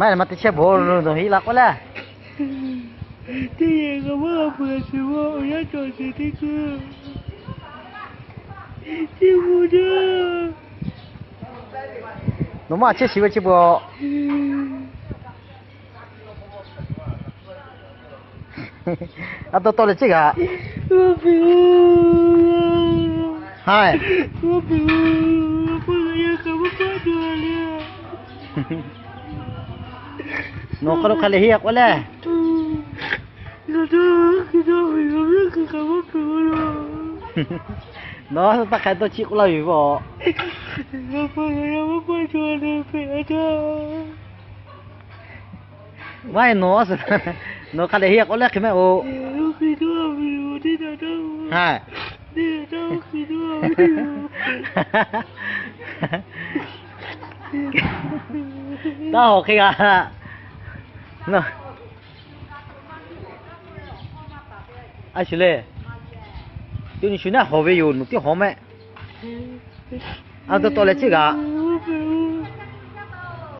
Maˇ heˆ, maˇ te chehˇ bawˬ, nawˬ hiˆ la k'oˆ leh. Teˇ yehˬ kaꞈ maˇ peuˬ sheˍ, awˬ yanˇ cawˬ sheˍ teˇ kuiˬ. Teˇ mvuh jaˇ. Nawˬ maˇ chehˇ shiˍ ve chi beuꞈ. A taw taw leh ceˇ g'aꞈ. Haiˬ. Nawˬ hk'a lo hk'a leh heˆ k'oˆ leh. Nawˬ taˇ hk'a dawˇ chiˇ k'oˆ laˇ ve vaˇ. Maˇ heˆ, nawˬ, nawˬ hk'a leh heˆ k'oˆ leh hk'e mehˆ-oˬ. Haiˬ. Taˇ hawˬ hk'e g'a. A shuˍ le. Teˇ nyi shu naˆ hawˬ ve yoˬ, nawˬ tiˉ hawˬ mehˆ. A taw taw leh ceˇ g'aꞈ.